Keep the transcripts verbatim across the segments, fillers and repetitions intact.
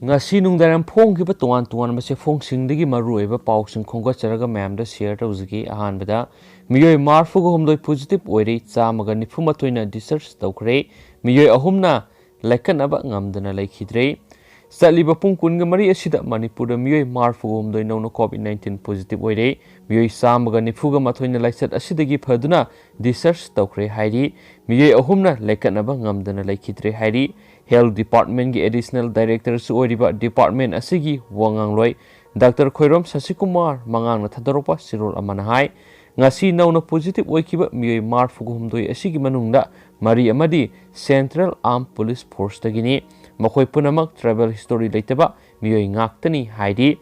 ꯉꯁꯤ ꯅꯨꯡꯗꯥꯡ ꯐꯣꯡꯈꯤꯕ ꯇꯣꯉꯥꯟ ꯇꯣꯉꯥꯟꯕ ꯆꯦꯐꯣꯡꯁꯤꯡꯗꯒꯤ ꯃꯔꯨꯑꯣꯏꯕ ꯄꯥꯎꯁꯤꯡ ꯈꯣꯝꯒꯠꯆꯔꯒ ꯃꯌꯥꯝꯗ ꯁꯤꯌꯔ ꯇꯧꯖꯒꯦ꯫ ꯑꯍꯥꯟꯕꯗ, ꯃꯤꯑꯣꯏ ꯃꯔꯤꯐꯨꯒ ꯍꯨꯝꯗꯣꯏ ꯄꯣꯖꯤꯇꯤꯚ ꯑꯣꯏꯔꯦ, ꯆꯥꯝꯃꯒ ꯅꯤꯐꯨ ꯃꯥꯊꯣꯏꯅ ꯗꯤꯁꯆꯥꯔꯖ ꯇꯧꯈ꯭ꯔꯦ꯫ ꯃꯤꯑꯣꯏ ꯑꯍꯨꯝꯅ ꯂꯥꯏꯀꯠꯅꯕ ꯉꯝꯗꯅ ꯂꯩꯈꯤꯗ꯭ꯔꯦ꯫ ꯆꯠꯂꯤꯕ ꯄꯨꯡ ꯀꯨꯟꯒ ꯃꯔꯤ ꯑꯁꯤꯗ ꯃꯅꯤꯄꯨꯔꯗ ꯃꯤꯑꯣꯏ ꯃꯔꯤꯐꯨꯒ ꯍꯨꯝꯗꯣꯏ ꯅꯧꯅ ꯀꯣꯚꯤꯗ ꯅꯥꯏꯟꯇꯤꯟ ꯄꯣꯖꯤꯇꯤꯚ ꯑꯣꯏꯔꯦ꯫ ꯃꯤꯑꯣꯏ ꯆꯥꯝꯃꯒ ꯅꯤꯐꯨꯒ ꯃꯥꯊꯣꯏꯅ ꯂꯥꯏꯆꯠ ꯑꯁꯤꯗꯒꯤ ꯐꯗꯨꯅ ꯗꯤꯁꯆꯥꯔꯖ ꯇꯧꯈ꯭ꯔꯦ ꯍꯥꯏꯔꯤ꯫ ꯃꯤꯑꯣꯏ ꯑꯍꯨꯝꯅ ꯂꯥꯏꯀꯠꯅꯕ ꯉꯝꯗꯅ ꯂꯩꯈꯤꯗ꯭ꯔꯦ ꯍꯥꯏꯔꯤ꯫ ꯍꯦꯜꯊ ꯗꯤꯄꯥꯔꯠꯃꯦꯟꯒꯤ ꯑꯦꯗꯤꯁꯅꯦꯜ ꯗꯥꯏꯔꯦꯛꯇꯔꯁꯨ ꯑꯣꯏꯔꯤꯕ ꯗꯤꯄꯥꯔꯠꯃꯦꯟ ꯑꯁꯤꯒꯤ ꯋꯥ ꯉꯥꯡꯂꯣꯏ ꯗꯥꯛꯇꯔ ꯈꯣꯏꯔꯣꯝ ꯁꯁꯤꯀꯨꯃꯥꯔ ꯃꯉꯥꯡꯅ ꯊꯥꯗꯣꯔꯛꯄ ꯆꯦꯔꯣꯜ ꯑꯃꯅ ꯍꯥꯏ, ꯉꯁꯤ ꯅꯧꯅ ꯄꯣꯖꯤꯇꯤꯚ ꯑꯣꯏꯈꯤꯕ ꯃꯤꯑꯣꯏ ꯃꯔꯤꯐꯨꯒ ꯍꯨꯝꯗꯣꯏ ꯑꯁꯤꯒꯤ ꯃꯅꯨꯡꯗ ꯃꯔꯤ ꯑꯃꯗꯤ ꯁꯦꯟꯇ꯭ꯔꯦꯜ ꯑꯥꯔꯝ ꯄꯨꯂꯤꯁ ꯐꯣꯔꯁꯇꯒꯤꯅꯤ꯫ ꯃꯈꯣꯏ ꯄꯨꯝꯅꯃꯛ ꯇ꯭ꯔꯥꯏꯕꯦꯜ ꯍꯤꯁꯇꯣꯔꯤ ꯂꯩꯇꯕ ꯃꯤꯑꯣꯏ ꯉꯥꯛꯇꯅꯤ ꯍꯥꯏꯔꯤ꯫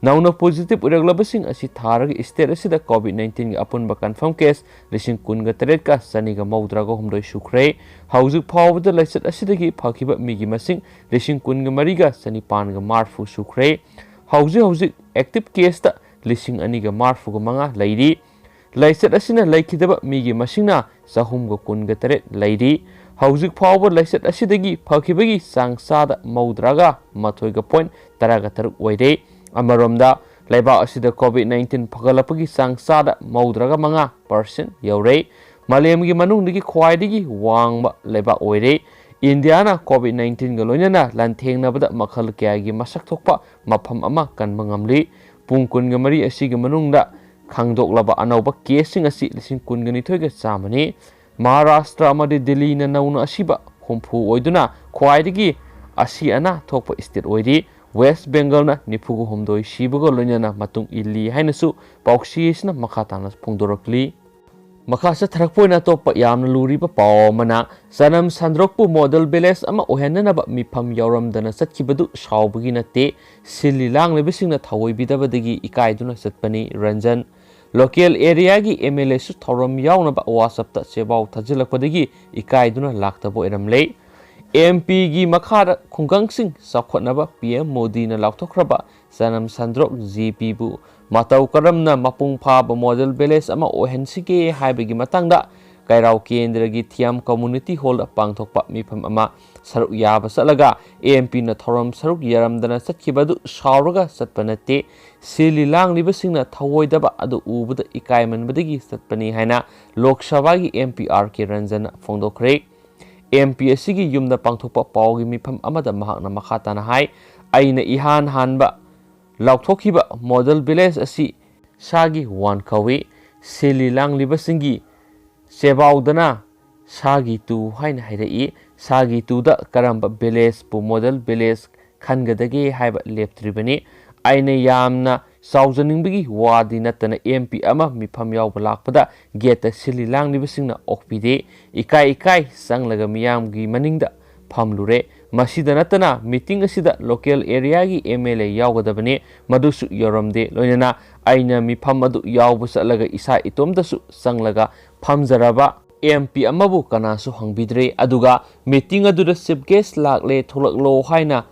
ꯅꯧꯅ ꯄꯣꯖꯤꯇꯤꯚ ꯑꯣꯏꯔꯛꯂꯕꯁꯤꯡ ꯑꯁꯤ ꯊꯥꯔꯒ ꯁ꯭ꯇꯦꯠ ꯑꯁꯤꯗ ꯀꯣꯚꯤꯗ ꯅꯥꯏꯟꯇꯤꯟꯒꯤ ꯑꯄꯨꯟꯕ ꯀꯟꯐꯥꯔꯝ ꯀꯦꯁ ꯂꯤꯁꯤꯡ ꯀꯨꯟꯒ ꯇꯔꯦꯠꯀ ꯆꯅꯤꯒ ꯃꯧꯗ꯭ꯔꯥꯒ ꯍꯨꯝꯗꯣꯏ ꯁꯨꯈ꯭ꯔꯦ꯫ ꯍꯧꯖꯤꯛ ꯐꯥꯎꯕꯗ ꯂꯥꯏꯆꯠ ꯑꯁꯤꯗꯒꯤ ꯐꯈꯤꯕ ꯃꯤꯒꯤ ꯃꯁꯤꯡ ꯂꯤꯁꯤꯡ ꯀꯨꯟꯒ ꯃꯔꯤꯒ ꯆꯅꯤꯄꯥꯟꯒ ꯃꯔꯤꯐꯨ ꯁꯨꯈ꯭ꯔꯦ꯫ ꯍꯧꯖꯤꯛ ꯍꯧꯖꯤꯛ ꯑꯦꯛꯇꯤꯚ ꯀꯦꯁꯇ ꯂꯤꯁꯤꯡ ꯑꯅꯤꯒ ꯃꯔꯤꯐꯨꯒ ꯃꯉꯥ ꯂꯩꯔꯤ꯫ ꯂꯥꯏꯆꯠ ꯑꯁꯤꯅ ꯂꯩꯈꯤꯗꯕ ꯃꯤꯒꯤ ꯃꯁꯤꯡꯅ ꯆꯍꯨꯝꯒ ꯀꯨꯟꯒ ꯇꯔꯦꯠ ꯂꯩꯔꯤ꯫ ꯍꯧꯖꯤꯛ ꯐꯥꯎꯕ ꯂꯥꯏꯆꯠ ꯑꯁꯤꯗꯒꯤ ꯐꯈꯤꯕꯒꯤ ꯆꯥꯡ ꯆꯥꯗ ꯃꯧꯗ꯭ꯔꯥꯒ ꯃꯥꯊꯣꯏꯒ ꯄꯣꯏꯟ ꯇꯔꯥꯒ ꯇꯔꯨꯛ ꯑꯣꯏꯔꯦ꯫ ꯑꯃꯔꯣꯝꯗ, ꯂꯩꯕꯥꯛ ꯑꯁꯤꯗ ꯀꯣꯚꯤꯗ ꯅꯥꯏꯟꯇꯤꯟ ꯐꯒꯠꯂꯛꯄꯒꯤ ꯆꯥꯡ ꯆꯥꯗ ꯃꯧꯗ꯭ꯔꯥꯒ ꯃꯉꯥ ꯄꯥꯔꯁꯦꯟ ꯌꯧꯔꯦ꯫ ꯃꯥꯂꯦꯝꯒꯤ ꯃꯅꯨꯡꯗꯒꯤ ꯈ꯭ꯋꯥꯏꯗꯒꯤ ꯋꯥꯡꯕ ꯂꯩꯕꯥꯛ ꯑꯣꯏꯔꯦ꯫ ꯏꯟꯗꯤꯌꯥꯅ ꯀꯣꯚꯤꯗ ꯅꯥꯏꯟꯇꯤꯟꯒ ꯂꯣꯏꯅꯅ ꯂꯥꯟꯊꯦꯡꯅꯕꯗ ꯃꯈꯜ ꯀꯌꯥꯒꯤ ꯃꯁꯛ ꯊꯣꯛꯄ ꯃꯐꯝ ꯑꯃ ꯀꯟꯕ ꯉꯝꯂꯤ꯫ ꯄꯨꯡ ꯀꯨꯟꯒ ꯃꯔꯤ ꯑꯁꯤꯒꯤ ꯃꯅꯨꯡꯗ ꯈꯪꯗꯣꯛꯂꯕ ꯑꯅꯧꯕ ꯀꯦꯁꯁꯤꯡ ꯑꯁꯤ ꯂꯤꯁꯤꯡ ꯀꯨꯟꯒ ꯅꯤꯊꯣꯏꯒ ꯆꯥꯝꯃꯅꯤ꯫ ꯃꯍꯥꯔꯥꯁꯇ꯭ꯔ ꯑꯃꯗꯤ ꯗꯤꯜꯂꯤꯅ ꯅꯧꯅ ꯑꯁꯤꯕ ꯍꯨꯝꯐꯨ ꯑꯣꯏꯗꯨꯅ ꯈ꯭ꯋꯥꯏꯗꯒꯤ ꯑꯁꯤ ꯑꯅꯥ ꯊꯣꯛꯄ ꯁ꯭ꯇꯦꯠ ꯑꯣꯏꯔꯤ꯫ ꯋꯦꯁ ꯕꯦꯡꯒꯜꯅ ꯅꯤꯐꯨꯒ ꯍꯨꯝꯗꯣꯏ ꯁꯤꯕꯒ ꯂꯣꯏꯅꯅ ꯃꯇꯨꯡ ꯏꯜꯂꯤ ꯍꯥꯏꯅꯁꯨ ꯄꯥꯎꯆꯦ ꯑꯁꯤꯅ ꯃꯈꯥ ꯇꯥꯅ ꯐꯣꯡꯗꯣꯔꯛꯂꯤ꯫ ꯃꯈꯥ ꯆꯠꯊꯔꯛꯄ ꯑꯣꯏꯅ ꯑꯇꯣꯞꯄ ꯌꯥꯝꯅ ꯂꯨꯔꯤꯕ ꯄꯥꯎ ꯑꯃꯅ, ꯆꯅꯝ ꯁꯟꯗ꯭ꯔꯣꯛꯄꯨ ꯃꯣꯗꯦꯜ ꯚꯤꯂꯦꯖ ꯑꯃ ꯑꯣꯏꯍꯟꯅꯅꯕ ꯃꯤꯐꯝ ꯌꯥꯎꯔꯝꯗꯅ ꯆꯠꯈꯤꯕꯗꯨ ꯁꯥꯎꯕꯒꯤ ꯅꯠꯇꯦ, ꯁꯤꯜꯂꯤ ꯂꯥꯡꯂꯤꯕꯁꯤꯡꯅ ꯊꯑꯣꯏꯕꯤꯗꯕꯗꯒꯤ ꯏꯀꯥꯏꯗꯨꯅ ꯆꯠꯄꯅꯤ꯫ ꯔꯟꯖꯟ, ꯂꯣꯀꯦꯜ ꯑꯦꯔꯤꯌꯥꯒꯤ ꯑꯦꯝ ꯑꯦꯜ ꯑꯦꯁꯨ ꯊꯧꯔꯝ ꯌꯥꯎꯅꯕ ꯋꯥꯆꯞꯇ ꯆꯦꯕꯥꯎ ꯊꯥꯖꯤꯜꯂꯛꯄꯗꯒꯤ ꯏꯀꯥꯏꯗꯨꯅ ꯂꯥꯛꯇꯕ ꯑꯣꯏꯔꯝꯂꯦ꯫ ꯑꯦꯝ ꯄꯤꯒꯤ ꯃꯈꯥꯗ ꯈꯨꯡꯒꯪꯁꯤꯡ ꯆꯥꯎꯈꯠꯅꯕ ꯄꯤ ꯑꯦꯝ ꯃꯣꯗꯤꯅ ꯂꯥꯎꯊꯣꯛꯈ꯭ꯔꯕ ꯆꯅꯝ ꯁꯟꯗ꯭ꯔꯣꯛ ꯖꯤ ꯄꯤꯕꯨ ꯃꯇꯧ ꯀꯔꯝꯅ ꯃꯄꯨꯡ ꯐꯥꯕ ꯃꯣꯗꯦꯜ ꯚꯤꯂꯦꯖ ꯑꯃ ꯑꯣꯏꯍꯟꯁꯤꯒꯦ ꯍꯥꯏꯕꯒꯤ ꯃꯇꯥꯡꯗ ꯀꯩꯔꯥꯎ ꯀꯦꯟꯗ꯭ꯔꯒꯤ ꯊꯤꯌꯥꯝ ꯀꯝꯃ꯭ꯌꯨꯅꯤꯇꯤ ꯍꯣꯜꯗ ꯄꯥꯡꯊꯣꯛꯄ ꯃꯤꯐꯝ ꯑꯃ ꯁꯔꯨꯛ ꯌꯥꯕ ꯆꯠꯂꯒ ꯑꯦꯝ ꯄꯤꯅ ꯊꯧꯔꯝ ꯁꯔꯨꯛ ꯌꯥꯔꯝꯗꯅ ꯆꯠꯈꯤꯕ ꯑꯗꯨ ꯁꯥꯎꯔꯒ ꯆꯠꯄ ꯅꯠꯇꯦ꯫ ꯁꯤꯜꯂꯤ ꯂꯥꯡꯂꯤꯕꯁꯤꯡꯅ ꯊꯧꯑꯣꯏꯗꯕ ꯑꯗꯨ ꯎꯕꯗ ꯏꯀꯥꯏꯃꯟꯕꯗꯒꯤ ꯆꯠꯄꯅꯤ ꯍꯥꯏꯅ ꯂꯣꯛ ꯁꯚꯥꯒꯤ ꯑꯦꯝ ꯄꯤ ꯑꯥꯔ ꯀꯦ ꯔꯟꯖꯟꯅ ꯐꯣꯡꯗꯣꯛꯈ꯭ꯔꯦ꯫ ꯑꯦꯝ ꯄꯤ ꯑꯁꯤꯒꯤ ꯌꯨꯝꯗ ꯄꯥꯡꯊꯣꯛꯄ ꯄꯥꯎꯒꯤ ꯃꯤꯐꯝ ꯑꯃꯗ ꯃꯍꯥꯛꯅ ꯃꯈꯥ ꯇꯥꯅ ꯍꯥꯏ, ꯑꯩꯅ ꯏꯍꯥꯟ ꯍꯥꯟꯕ ꯂꯥꯎꯊꯣꯛꯈꯤꯕ ꯃꯣꯗꯦꯜ ꯚꯤꯂꯦꯖ ꯑꯁꯤ ꯁꯥꯒꯤ ꯋꯥꯟ ꯀꯧꯏ꯫ ꯁꯤꯜꯂꯤ ꯂꯥꯡꯂꯤꯕꯁꯤꯡꯒꯤ ꯆꯦꯕꯥꯎꯗꯅ ꯁꯥꯒꯤ ꯇꯨ ꯍꯥꯏꯅ ꯍꯥꯏꯔꯛꯏ꯫ ꯁꯥꯒꯤ ꯇꯨꯗ ꯀꯔꯝꯕ ꯚꯤꯂꯦꯖꯄꯨ ꯃꯣꯗꯦꯜ ꯚꯤꯂꯦꯖ ꯈꯟꯒꯗꯒꯦ ꯍꯥꯏꯕ ꯂꯦꯞꯇ꯭ꯔꯤꯕꯅꯤ꯫ ꯑꯩꯅ ꯌꯥꯝꯅ ꯆꯥꯎꯖꯅꯤꯡꯕꯒꯤ ꯋꯥꯗꯤ ꯅꯠꯇꯅ ꯑꯦꯝ ꯄꯤ ꯑꯃ ꯃꯤꯐꯝ ꯌꯥꯎꯕ ꯂꯥꯛꯄꯗ ꯒꯦꯠꯇ ꯁꯤꯜꯂꯤ ꯂꯥꯡꯂꯤꯕꯁꯤꯡꯅ ꯑꯣꯛꯄꯤꯗꯦ꯫ ꯏꯀꯥꯏ ꯏꯀꯥꯏ ꯆꯪꯂꯒ ꯃꯤꯌꯥꯝꯒꯤ ꯃꯅꯤꯡꯗ ꯐꯝꯂꯨꯔꯦ꯫ ꯃꯁꯤꯗ ꯅꯠꯇꯅ ꯃꯤꯇꯤꯡ ꯑꯁꯤꯗ ꯂꯣꯀꯦꯜ ꯑꯦꯔꯤꯌꯥꯒꯤ ꯑꯦꯝ ꯑꯦꯜ ꯑꯦ ꯌꯥꯎꯒꯗꯕꯅꯤ, ꯃꯗꯨꯁꯨ ꯌꯧꯔꯝꯗꯦ꯫ ꯂꯣꯏꯅꯅ ꯑꯩꯅ ꯃꯤꯐꯝ ꯑꯗꯨ ꯌꯥꯎꯕ ꯆꯠꯂꯒ ꯏꯁꯥ ꯏꯇꯣꯝꯇꯁꯨ ꯆꯪꯂꯒ ꯐꯝꯖꯔꯕ ꯑꯦꯝ ꯄꯤ ꯑꯃꯕꯨ ꯀꯅꯥꯁꯨ ꯍꯪꯕꯤꯗ꯭ꯔꯦ꯫ ꯑꯗꯨꯒ ꯃꯤꯇꯤꯡ ꯑꯗꯨꯗ ꯆꯤꯐ ꯒꯦꯁ ꯂꯥꯛꯂꯦ, ꯊꯣꯛꯂꯛꯂꯣ ꯍꯥꯏꯅ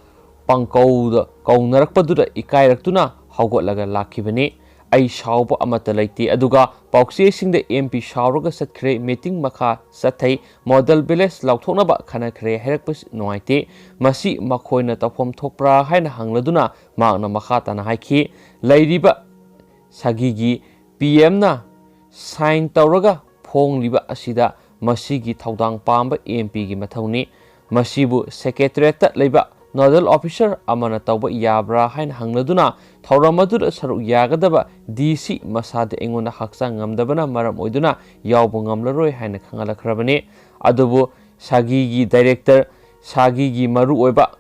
ꯄꯥꯡꯀꯧꯗ ꯀꯧꯅꯔꯛꯄꯗꯨꯗ ꯏꯀꯥꯏꯔꯛꯇꯨꯅ ꯍꯧꯒꯠꯂꯒ ꯂꯥꯛꯈꯤꯕꯅꯤ꯫ ꯑꯩ ꯁꯥꯎꯕ ꯑꯃꯠꯇ ꯂꯩꯇꯦ꯫ ꯑꯗꯨꯒ ꯄꯥꯎꯆꯦꯁꯤꯡꯗ ꯑꯦꯝ ꯄꯤ ꯁꯥꯎꯔꯒ ꯆꯠꯈ꯭ꯔꯦ, ꯃꯤꯇꯤꯡ ꯃꯈꯥ ꯆꯠꯊꯩ, ꯃꯣꯗꯦꯜ ꯚꯤꯂꯦꯖ ꯂꯥꯎꯊꯣꯛꯅꯕ ꯈꯟꯅꯈ꯭ꯔꯦ ꯍꯥꯏꯔꯛꯄꯁꯤ ꯅꯨꯡꯉꯥꯏꯇꯦ꯫ ꯃꯁꯤ ꯃꯈꯣꯏꯅ ꯇꯧꯐꯝ ꯊꯣꯛꯄ꯭ꯔꯥ ꯍꯥꯏꯅ ꯍꯪꯂꯗꯨꯅ ꯃꯍꯥꯛꯅ ꯃꯈꯥ ꯇꯥꯅ ꯍꯥꯏꯈꯤ, ꯂꯩꯔꯤꯕ ꯁꯥꯒꯤꯒꯤ ꯄꯤ ꯑꯦꯝꯅ ꯁꯥꯏꯟ ꯇꯧꯔꯒ ꯐꯣꯡꯂꯤꯕ ꯑꯁꯤꯗ ꯃꯁꯤꯒꯤ ꯊꯧꯗꯥꯡ ꯄꯥꯝꯕ ꯑꯦꯝ ꯄꯤꯒꯤ ꯃꯊꯧꯅꯤ꯫ ꯃꯁꯤꯕꯨ ꯁꯦꯀ꯭ꯔꯦꯇꯔꯤꯌꯦꯠꯇ ꯂꯩꯕ ꯅꯣꯗꯦꯜ ꯑꯣꯐꯤꯁꯔ ꯑꯃꯅ ꯇꯧꯕ ꯌꯥꯕ꯭ꯔꯥ ꯍꯥꯏꯅ ꯍꯪꯂꯗꯨꯅ ꯊꯧꯔꯝ ꯑꯗꯨꯗ ꯁꯔꯨꯛ ꯌꯥꯒꯗꯕ ꯗꯤ ꯁꯤ ꯃꯁꯥꯗꯤ ꯑꯩꯉꯣꯟꯗ ꯍꯛꯆꯥꯡ ꯉꯝꯗꯕꯅ ꯃꯔꯝ ꯑꯣꯏꯗꯨꯅ ꯌꯥꯎꯕ ꯉꯝꯂꯔꯣꯏ ꯍꯥꯏꯅ ꯈꯪꯍꯜꯂꯛꯈ꯭ꯔꯕꯅꯤ꯫ ꯑꯗꯨꯕꯨ ꯁꯥꯒꯤꯒꯤ ꯗꯥꯏꯔꯦꯛꯇꯔ, ꯁꯥꯒꯤꯒꯤ ꯃꯔꯨꯑꯣꯏꯕ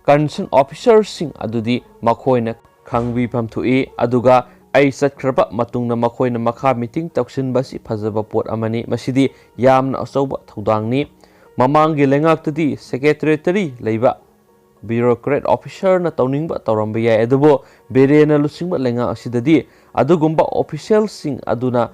ꯀꯟꯁꯔꯟ ꯑꯣꯐꯤꯁꯔꯁꯤꯡ ꯑꯗꯨꯗꯤ ꯃꯈꯣꯏꯅ ꯈꯪꯕꯤꯐꯝ ꯊꯣꯛꯏ꯫ ꯑꯗꯨꯒ ꯑꯩ ꯆꯠꯈ꯭ꯔꯕ ꯃꯇꯨꯡꯗ ꯃꯈꯣꯏꯅ ꯃꯈꯥ ꯃꯤꯇꯤꯡ ꯇꯧꯁꯤꯟꯕ ꯑꯁꯤ ꯐꯖꯕ ꯄꯣꯠ ꯑꯃꯅꯤ꯫ ꯃꯁꯤꯗꯤ ꯌꯥꯝꯅ ꯑꯆꯧꯕ ꯊꯧꯗꯥꯡꯅꯤ꯫ ꯃꯃꯥꯡꯒꯤ ꯂꯩꯉꯥꯛꯇꯗꯤ ꯁꯦꯀ꯭ꯔꯦꯇꯔꯤꯌꯦꯠꯇꯔꯤ ꯂꯩꯕ ꯕ꯭ꯌꯨꯔꯣꯀ꯭ꯔꯦꯠ ꯑꯣꯐꯤꯁꯔꯅ ꯇꯧꯅꯤꯡꯕ ꯇꯧꯔꯝꯕ ꯌꯥꯏ, ꯑꯗꯨꯕꯨ ꯕꯤꯔꯦꯟꯅ ꯂꯨꯆꯤꯡꯕ ꯂꯩꯉꯥꯛ ꯑꯁꯤꯗꯗꯤ ꯑꯗꯨꯒꯨꯝꯕ ꯑꯣꯐꯤꯁꯤꯌꯦꯜꯁꯤꯡ ꯑꯗꯨꯅ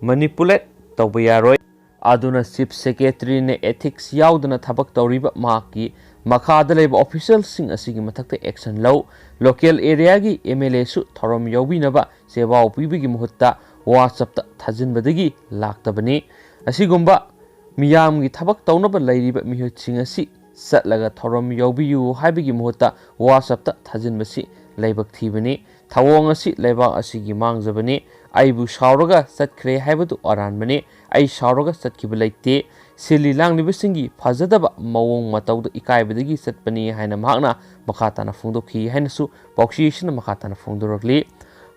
ꯃꯦꯅꯤꯄꯨꯂꯦꯠ ꯇꯧꯕ ꯌꯥꯔꯣꯏ꯫ ꯑꯗꯨꯅ ꯆꯤꯐ ꯁꯦꯀ꯭ꯔꯦꯇꯔꯤꯅ ꯑꯦꯊꯤꯛꯁ ꯌꯥꯎꯗꯅ ꯊꯕꯛ ꯇꯧꯔꯤꯕ ꯃꯍꯥꯛꯀꯤ ꯃꯈꯥꯗ ꯂꯩꯕ ꯑꯣꯐꯤꯁꯤꯌꯦꯜꯁꯤꯡ ꯑꯁꯤꯒꯤ ꯃꯊꯛꯇ ꯑꯦꯛꯁꯟ ꯂꯧ꯫ ꯂꯣꯀꯦꯜ ꯑꯦꯔꯤꯌꯥꯒꯤ ꯑꯦꯝ ꯑꯦꯜ ꯑꯦꯁꯨ ꯊꯧꯔꯝ ꯌꯥꯎꯕꯤꯅꯕ ꯆꯦꯕꯥꯎ ꯄꯤꯕꯒꯤ ꯃꯍꯨꯠꯇ ꯋꯥꯆꯞꯇ ꯊꯥꯖꯤꯟꯕꯗꯒꯤ ꯂꯥꯛꯇꯕꯅꯤ꯫ ꯑꯁꯤꯒꯨꯝꯕ ꯃꯤꯌꯥꯝꯒꯤ ꯊꯕꯛ ꯇꯧꯅꯕ ꯂꯩꯔꯤꯕ ꯃꯤꯍꯨꯠꯁꯤꯡ ꯑꯁꯤ ꯆꯠꯂꯒ ꯊꯧꯔꯝ ꯌꯥꯎꯕꯤꯌꯨ ꯍꯥꯏꯕꯒꯤ ꯃꯍꯨꯠꯇ WhatsApp-ꯇ ꯊꯥꯖꯤꯟꯕꯁꯤ ꯂꯥꯏꯕꯛ ꯊꯤꯕꯅꯤ꯫ ꯊꯧꯑꯣꯡ ꯑꯁꯤ ꯂꯩꯕꯥꯛ ꯑꯁꯤꯒꯤ ꯃꯥꯡꯖꯕꯅꯤ꯫ ꯑꯩꯕꯨ ꯁꯥꯎꯔꯒ ꯆꯠꯈ꯭ꯔꯦ ꯍꯥꯏꯕꯗꯨ ꯑꯔꯥꯟꯕꯅꯤ꯫ ꯑꯩ ꯁꯥꯎꯔꯒ ꯆꯠꯈꯤꯕ ꯂꯩꯇꯦ꯫ ꯁꯤꯜꯂꯤ ꯂꯥꯡꯂꯤꯕꯁꯤꯡꯒꯤ ꯐꯖꯗꯕ ꯃꯑꯣꯡ ꯃꯇꯧꯗ ꯏꯀꯥꯏꯕꯗꯒꯤ ꯆꯠꯄꯅꯤ ꯍꯥꯏꯅ ꯃꯍꯥꯛꯅ ꯃꯈꯥ ꯇꯥꯅ ꯐꯣꯡꯗꯣꯛꯈꯤ ꯍꯥꯏꯅꯁꯨ ꯄꯥꯎꯆꯦ ꯑꯁꯤꯅ ꯃꯈꯥ ꯇꯥꯅ ꯐꯣꯡꯗꯣꯔꯛꯂꯤ꯫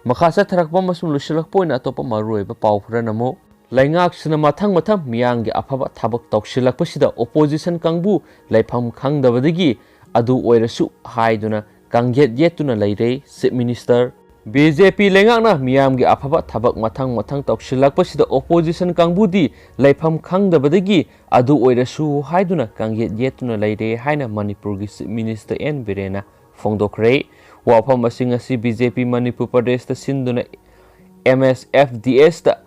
ꯃꯈꯥ ꯆꯠꯊꯔꯛꯄ ꯑꯃꯁꯨꯡ ꯂꯣꯏꯁꯤꯜꯂꯛꯄ ꯑꯣꯏꯅ ꯑꯇꯣꯞꯄ ꯃꯔꯨꯑꯣꯏꯕ ꯄꯥꯎ ꯈꯔꯅ ꯑꯃꯨꯛ, ꯂꯩꯉꯥꯛꯁꯤꯅ ꯃꯊꯪ ꯃꯊꯪ ꯃꯤꯌꯥꯝꯒꯤ ꯑꯐꯕ ꯊꯕꯛ ꯇꯧꯁꯤꯜꯂꯛꯄꯁꯤꯗ opposition ꯀꯥꯡꯕꯨ ꯂꯩꯐꯝ ꯈꯪꯗꯕꯗꯒꯤ ꯑꯗꯨ ꯑꯣꯏꯔꯁꯨ ꯍꯥꯏꯗꯨꯅ ꯀꯥꯡꯌꯦꯠ ꯌꯦꯠꯇꯨꯅ ꯂꯩꯔꯦ꯫ Chief Minister, BJP ꯂꯩꯉꯥꯛꯅ ꯃꯤꯌꯥꯝꯒꯤ ꯑꯐꯕ ꯊꯕꯛ ꯃꯊꯪ ꯃꯊꯪ ꯇꯧꯁꯤꯜꯂꯛꯄꯁꯤꯗ opposition ꯀꯥꯡꯕꯨꯗꯤ ꯂꯩꯐꯝ ꯈꯪꯗꯕꯗꯒꯤ ꯑꯗꯨ ꯑꯣꯏꯔꯁꯨ ꯍꯥꯏꯗꯨꯅ ꯀꯥꯡꯌꯦꯠ ꯌꯦꯠꯇꯨꯅ ꯂꯩꯔꯦ ꯍꯥꯏꯅ ꯃꯅꯤꯄꯨꯔꯒꯤ Chief Minister N ꯕꯤꯔꯦꯟꯅ ꯐꯣꯡꯗꯣꯛꯈ꯭ꯔꯦ꯫ ꯋꯥꯐꯝ ꯑꯁꯤ ꯉꯁꯤ BJP ꯃꯅꯤꯄꯨꯔ ꯄ꯭ꯔꯗꯦꯁꯇ ꯁꯤꯟꯗꯨꯅ MSFDS-ꯇ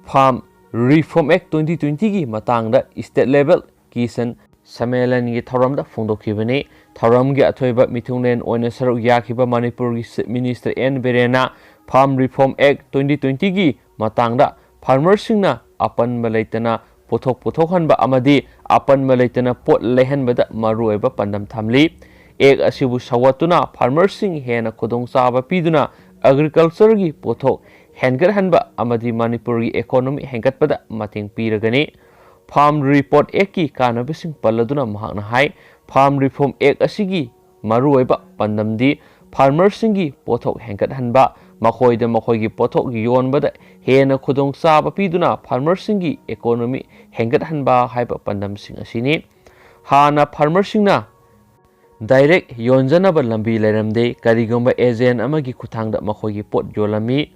Farm Reform Act twenty twenty-ꯒꯤ ꯃꯇꯥꯡꯗ state level ꯀꯤꯁꯥꯟ ꯁꯃꯦꯂꯟꯒꯤ ꯊꯧꯔꯝꯗ ꯐꯣꯡꯗꯣꯛꯈꯤꯕꯅꯤ꯫ ꯊꯧꯔꯝꯒꯤ ꯑꯊꯣꯏꯕ ꯃꯤꯊꯨꯡꯂꯦꯟ ꯑꯣꯏꯅ ꯁꯔꯨꯛ ꯌꯥꯈꯤꯕ ꯃꯅꯤꯄꯨꯔꯒꯤ Chief Minister N ꯕꯤꯔꯦꯟꯅ Farm Reform Act twenty twenty-ꯒꯤ ꯃꯇꯥꯡꯗ farmer-ꯁꯤꯡꯅ ꯑꯄꯟꯕ ꯂꯩꯇꯅ ꯄꯣꯠꯊꯣꯛ ꯄꯨꯊꯣꯛꯍꯟꯕ ꯑꯃꯗꯤ ꯑꯄꯟꯕ ꯂꯩꯇꯅ ꯄꯣꯠ ꯂꯩꯍꯟꯕꯗ ꯃꯔꯨꯑꯣꯏꯕ ꯄꯥꯟꯗꯝ ꯊꯝꯂꯤ꯫ Act ꯑꯁꯤꯕꯨ ꯁꯧꯒꯠꯇꯨꯅ farmer-ꯁꯤꯡ ꯍꯦꯟꯅ ꯈꯨꯗꯣꯡꯆꯥꯕ ꯄꯤꯗꯨꯅ agriculture-ꯒꯤ ꯄꯣꯠꯊꯣꯛ ꯍꯦꯟꯒꯠꯍꯟꯕ ꯑꯃꯗꯤ ꯃꯅꯤꯄꯨꯔꯒꯤ economy ꯍꯦꯟꯒꯠꯄꯗ ꯃꯇꯦꯡ ꯄꯤꯔꯒꯅꯤ꯫ Farm Reform Act-ꯀꯤ ꯀꯥꯟꯅꯕꯁꯤꯡ ꯄꯜꯂꯗꯨꯅ ꯃꯍꯥꯛꯅ ꯍꯥꯏ, Farm Reform Act ꯑꯁꯤꯒꯤ ꯃꯔꯨꯑꯣꯏꯕ ꯄꯥꯟꯗꯝꯗꯤ farmer-ꯁꯤꯡꯒꯤ ꯄꯣꯠꯊꯣꯛ ꯍꯦꯟꯒꯠꯍꯟꯕ, ꯃꯈꯣꯏꯗ ꯃꯈꯣꯏꯒꯤ ꯄꯣꯠꯊꯣꯛ ꯌꯣꯟꯕꯗ ꯍꯦꯟꯅ ꯈꯨꯗꯣꯡꯆꯥꯕ ꯄꯤꯗꯨꯅ farmer-ꯁꯤꯡꯒꯤ economy ꯍꯦꯟꯒꯠꯍꯟꯕ ꯍꯥꯏꯕ ꯄꯥꯟꯗꯝꯁꯤꯡ ꯑꯁꯤꯅꯤ꯫ ꯍꯥꯟꯅ farmer-ꯁꯤꯡꯅ direct ꯌꯣꯟꯖꯅꯕ ꯂꯝꯕꯤ ꯂꯩꯔꯝꯗꯦ꯫ ꯀꯔꯤꯒꯨꯝꯕ agent ꯑꯃꯒꯤ ꯈꯨꯠꯊꯥꯡꯗ ꯃꯈꯣꯏꯒꯤ ꯄꯣꯠ ꯌꯣꯜꯂꯝꯃꯤ,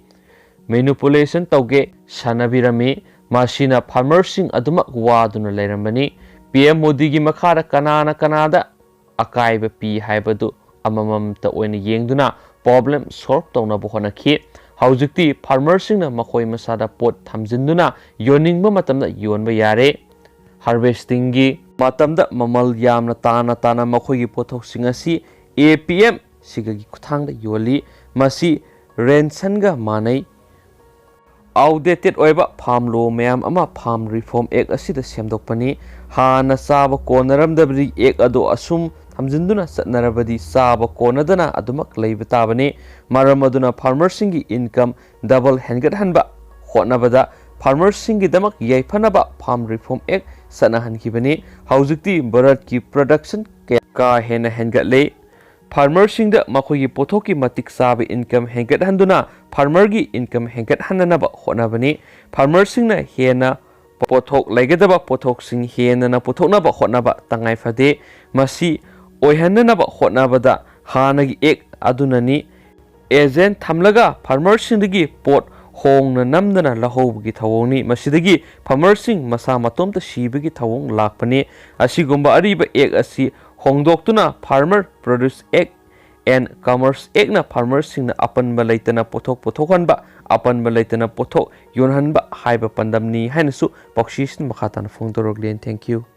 manipulation ꯇꯧꯒꯦ ꯁꯥꯟꯅꯕꯤꯔꯝꯃꯤ꯫ ꯃꯁꯤꯅ farmer-ꯁꯤꯡ ꯑꯗꯨꯃꯛ ꯋꯥꯗꯨꯅ ꯂꯩꯔꯝꯕꯅꯤ꯫ PM ꯃꯣꯗꯤꯒꯤ ꯃꯈꯥꯗ ꯀꯅꯥꯅ ꯀꯅꯥꯗ ꯑꯀꯥꯏꯕ ꯄꯤ ꯍꯥꯏꯕꯗꯨ ꯑꯃꯃꯝꯇ ꯑꯣꯏꯅ ꯌꯦꯡꯗꯨꯅ problem solve ꯇꯧꯅꯕ ꯍꯣꯠꯅꯈꯤ꯫ ꯍꯧꯖꯤꯛꯇꯤ farmer-ꯁꯤꯡꯅ ꯃꯈꯣꯏ ꯃꯁꯥꯗ ꯄꯣꯠ ꯊꯝꯖꯤꯟꯗꯨꯅ ꯌꯣꯟꯅꯤꯡꯕ ꯃꯇꯝꯗ ꯌꯣꯟꯕ ꯌꯥꯔꯦ꯫ Harvesting-ꯒꯤ ꯃꯇꯝꯗ ꯃꯃꯜ ꯌꯥꯝꯅ ꯇꯥꯅ ꯇꯥꯅ ꯃꯈꯣꯏꯒꯤ ꯄꯣꯠꯊꯣꯛꯁꯤꯡ ꯑꯁꯤ APM-ꯁꯤꯒꯤ ꯈꯨꯠꯊꯥꯡꯗ ꯌꯣꯜꯂꯤ꯫ ꯃꯁꯤ ration-ꯒ ꯃꯥꯟꯅꯩ꯫ ꯑꯥꯎꯠꯗꯦꯇꯦꯠ ꯑꯣꯏꯕ ꯐꯥꯔꯝ ꯂꯣ ꯃꯌꯥꯝ ꯑꯃ ꯐꯥꯔꯝ ꯔꯤꯐꯣꯔꯝ ꯑꯦꯛ ꯑꯁꯤꯗ ꯁꯦꯝꯗꯣꯛꯄꯅꯤ꯫ ꯍꯥꯟꯅ ꯆꯥꯕ ꯀꯣꯟꯅꯔꯝꯗꯕꯗꯤ ꯑꯦꯛ ꯑꯗꯨ ꯑꯁꯨꯝ ꯊꯝꯖꯤꯟꯗꯨꯅ ꯆꯠꯅꯔꯕꯗꯤ ꯆꯥꯕ ꯀꯣꯟꯅꯗꯅ ꯑꯗꯨꯃꯛ ꯂꯩꯕ ꯇꯥꯕꯅꯤ꯫ ꯃꯔꯝ ꯑꯗꯨꯅ ꯐꯥꯔꯃꯔꯁꯤꯡꯒꯤ ꯏꯟꯀꯝ ꯗꯕꯜ ꯍꯦꯟꯒꯠꯍꯟꯕ ꯍꯣꯠꯅꯕꯗ ꯐꯥꯔꯃꯔꯁꯤꯡꯒꯤꯗꯃꯛ ꯌꯥꯏꯐꯅꯕ ꯐꯥꯔꯝ ꯔꯤꯐꯣꯔꯝ ꯑꯦꯛ ꯆꯠꯅꯍꯟꯈꯤꯕꯅꯤ꯫ ꯍꯧꯖꯤꯛꯇꯤ ꯚꯥꯔꯠꯀꯤ ꯄ꯭ꯔꯗꯛꯁꯟ ꯀꯌꯥ ꯀꯥ ꯍꯦꯟꯅ ꯍꯦꯟꯒꯠꯂꯦ꯫ ꯐꯥꯔꯃꯔꯁꯤꯡꯗ ꯃꯈꯣꯏꯒꯤ ꯄꯣꯠꯊꯣꯛꯀꯤ ꯃꯇꯤꯛ ꯆꯥꯕ ꯏꯟꯀꯝ ꯍꯦꯟꯒꯠꯍꯟꯗꯨꯅ ꯐꯥꯔꯃꯔꯒꯤ ꯏꯟꯀꯝ ꯍꯦꯟꯒꯠꯍꯟꯅꯅꯕ ꯍꯣꯠꯅꯕꯅꯤ꯫ ꯐꯥꯔꯃꯔꯁꯤꯡꯅ ꯍꯦꯟꯅ ꯄꯣꯠꯊꯣꯛ ꯂꯩꯒꯗꯕ ꯄꯣꯠꯊꯣꯛꯁꯤꯡ ꯍꯦꯟꯅ ꯄꯨꯊꯣꯛꯅꯕ ꯍꯣꯠꯅꯕ ꯇꯉꯥꯏ ꯐꯗꯦ꯫ ꯃꯁꯤ ꯑꯣꯏꯍꯟꯅꯅꯕ ꯍꯣꯠꯅꯕꯗ ꯍꯥꯟꯅꯒꯤ ꯑꯦꯛ ꯑꯗꯨꯅꯅꯤ꯫ ꯑꯦꯖꯦꯟ ꯊꯝꯂꯒ ꯐꯥꯔꯃꯔꯁꯤꯡꯗꯒꯤ ꯄꯣꯠ ꯍꯣꯡꯅ ꯅꯝꯗꯅ ꯂꯧꯍꯧꯕꯒꯤ ꯊꯧꯑꯣꯡꯅꯤ꯫ ꯃꯁꯤꯗꯒꯤ ꯐꯥꯔꯃꯔꯁꯤꯡ ꯃꯁꯥ ꯃꯇꯣꯝꯇ ꯁꯤꯕꯒꯤ ꯊꯧꯑꯣꯡ ꯂꯥꯛꯄꯅꯤ꯫ ꯑꯁꯤꯒꯨꯝꯕ ꯑꯔꯤꯕ ꯑꯦꯛ ꯑꯁꯤ ꯍꯣꯡꯗꯣꯛꯇꯨꯅ farmer produce act and commerce ꯑꯦꯛꯅ ꯐꯥꯔꯃꯔꯁꯤꯡꯅ ꯑꯄꯟꯕ ꯂꯩꯇꯅ ꯄꯣꯠꯊꯣꯛ ꯄꯨꯊꯣꯛꯍꯟꯕ, ꯑꯄꯟꯕ ꯂꯩꯇꯅ ꯄꯣꯠꯊꯣꯛ ꯌꯣꯟꯍꯟꯕ ꯍꯥꯏꯕ ꯄꯥꯟꯗꯝꯅꯤ ꯍꯥꯏꯅꯁꯨ ꯄꯥꯎꯁꯤꯁꯤꯅ ꯃꯈꯥ ꯇꯥꯅ ꯐꯣꯡꯗꯣꯔꯛꯂꯤ꯫ Thank you꯫